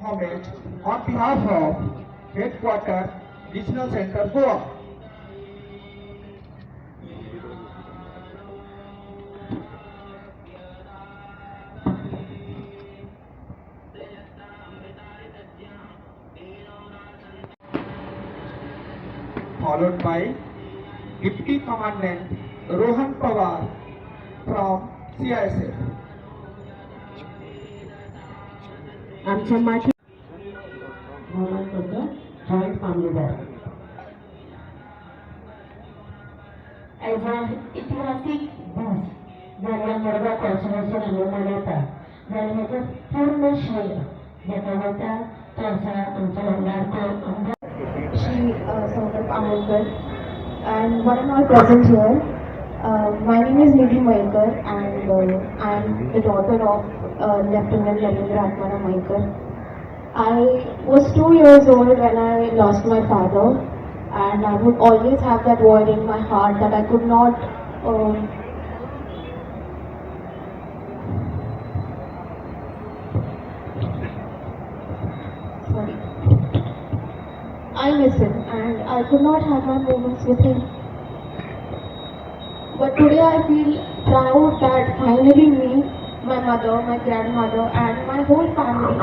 homage on behalf of Headquarter Regional Center Goa. Followed by Deputy Commandant Rohan Pawar from CISF. आमच्या माजी भोवमान करता joint मामलेदार. As a इतिहासीक दीस जाल्यार मडगांव कॉन्स्टिट्युशन आमी मनयता जाल्यार हेजो पूर्ण श्रेय जाका वता तो आसा आमचो लाडको आमदार Shri Sankalp Amonkar and one and all present here. My name is Nidhi Maikar and I am the daughter of Lieutenant Ravindra Atmaram Maikar. I was 2 years old when I lost my father, and I would always have that void in my heart that I could not sorry. I miss him and I could not have my moments with him. But today I feel proud that finally me, my mother, my grandmother, and my whole family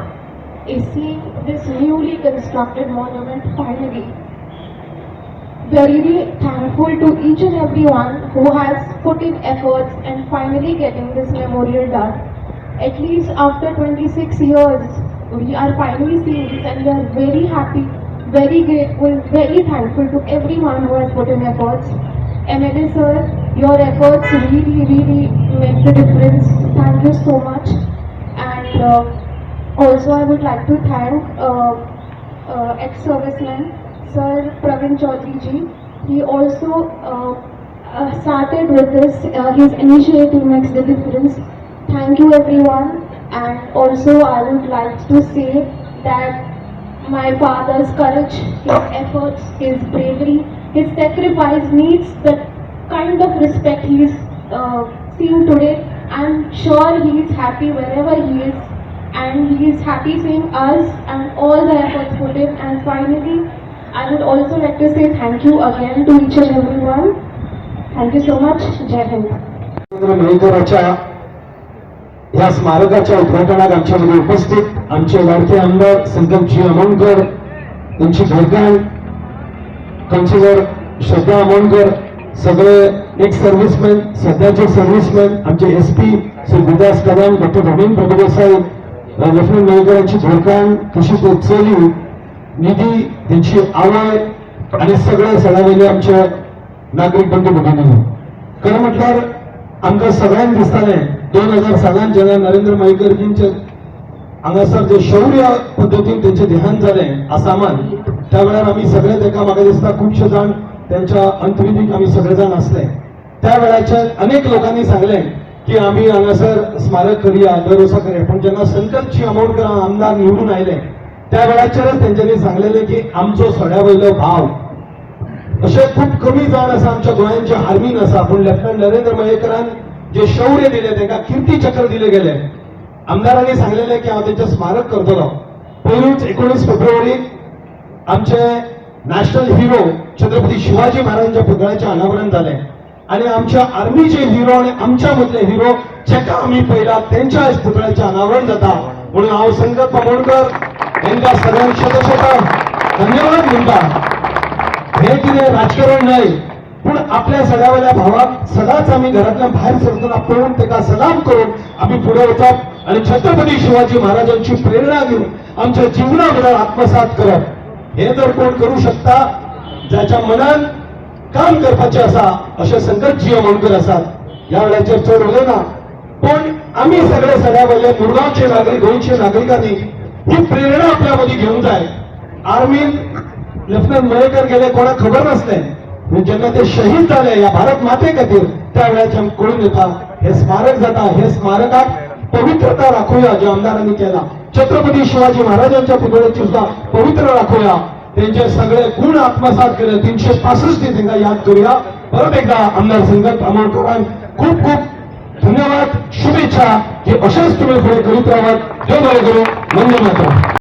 is seeing this newly constructed monument finally. We are really thankful to each and everyone who has put in efforts and finally getting this memorial done. At least after 26 years, we are finally seeing this and we are very happy, very grateful, very thankful to everyone who has put in efforts. MLA sir, your efforts really, really make the difference. Thank you so much. And also I would like to thank ex-serviceman Sir Praveen Chaudhary ji. He also started with this. His initiative makes the difference. Thank you everyone. And also I would like to say that my father's courage, his efforts, his bravery, his sacrifice needs the kind of respect he is seeing today. I'm sure he is happy wherever he is, and he is happy seeing us and all the efforts put in. And finally, I would also like to say thank you again to each and everyone. Thank you so much. Jai Hind. मयेकराच्या या स्मारकाच्या उद्घाटनाक आमच्यामध्ये उपस्थित आमचे लाडके आमदार संकल्पजी आमोणकर, त्यांची घरकान्न counsellor श्रद्धा आमोणकर, सगळे एक्स सर्व्हिसमॅन, सध्याचे सर्व्हिसमॅन, आमचे SP Shri Gurudas Kadam, doctor Ravindra Prabhudesai, lieutenant मयेकरांची घरकान्न तशीच एक चली निधी, त्यांची आवय आणि सगळे सगळ्या आमचे नागरीक बंधू भगिनी, खरं म्हटल्यार आमकां सगळ्यांक दिसतालें, 2000 सालान जेन्ना नरेंद्र मयेकरजींचे हांगासर जे शौर्य पद्दतीन तेंचें देहांत जालें आसामान, त्या वेळार आमी सगळे तेका, म्हाका दिसता खुबशे जाण तेंच्या अंतविधीक आमी सगळे जाण आसले. त्या वेळाचेर अनेक लोकांनी सांगलें की आमी हांगासर स्मारक करूया, दर वर्सा करूया. पूण जेन्ना संकल्पजी आमोणकर आमदार निवडून आयले, त्या वेळाचेरच तेंच्यांनी सांगलेलें की आमचो सड्या वयलो भाव. अशे खूब कमी जाण आसा आमच्या गोंयांत जे आर्मीन आसा, पूण लेफ्टनंट नरेंद्र मयेकरान जे शौर्य दिले, तांकां कीर्ती चक्र दिले गेले. आमदारांनी सांगलेलें की हांव तेंचें स्मारक करतलो. पयरूच 19 फेब्रुवारीक आमचे नॅशनल हिरो छत्रपती शिवाजी महाराजांच्या पुतळ्याचें अनावरण जालें आणि आमच्या आर्मीचे हिरो आणि आमच्या मदले हिरो जेका आमी पळयला, तेंच्या आयज पुतळ्याचें अनावरण जाता. म्हणून हांव संकल्प आमोणकर हेंकां सगळ्यांक शतशत धन्यवाद म्हणटा. हे कितें राजकारण न्हय, पूण आपल्या सगळ्या वयल्या भावाक सदांच आमी घरांतल्यान भायर सरतना पळोवन ताका सलाम करून आमी फुडें वचप आणि छत्रपती शिवाजी महाराजांची प्रेरणा घेवन आमच्या जिवना बदल आत्मसात करप, हे जर कोण करू शकता, ज्याच्या मनान काम करपाचें आसा, अशे संकल्पजी आमोणकर आसात. ह्या वेळाचेर चड उलयना, पण आमी सगळे सगळ्या वयले मुरगांवचे नागरीक, गोंयचे नागरिकांनी ही प्रेरणा आपल्या मदीं घेवंक जाय. आर्मीन लेफ्टनंट मयेकर गेले कोणाक खबर नासलें, पूण जेन्ना ते शहीद जाले ह्या भारत माते खातीर, त्या वेळाचे आमकां कळून येता. हे स्मारक जाता, हे स्मारकाक पवित्रता राखूया, जे आमदारांनी केला. छत्रपती शिवाजी महाराजांच्या पुतळ्याची सुद्धा पवित्र राखूया. त्यांचे सगळे गुण आत्मसात केले, 365 ती तांकां याद करूया. परत एकदा आमदार संकल्प आमोणकरांक खूप खूप धन्यवाद, शुभेच्छा की अशेंच तुम्ही फुडें करीत रावात. देव बरें करूं. वंदे मातरम.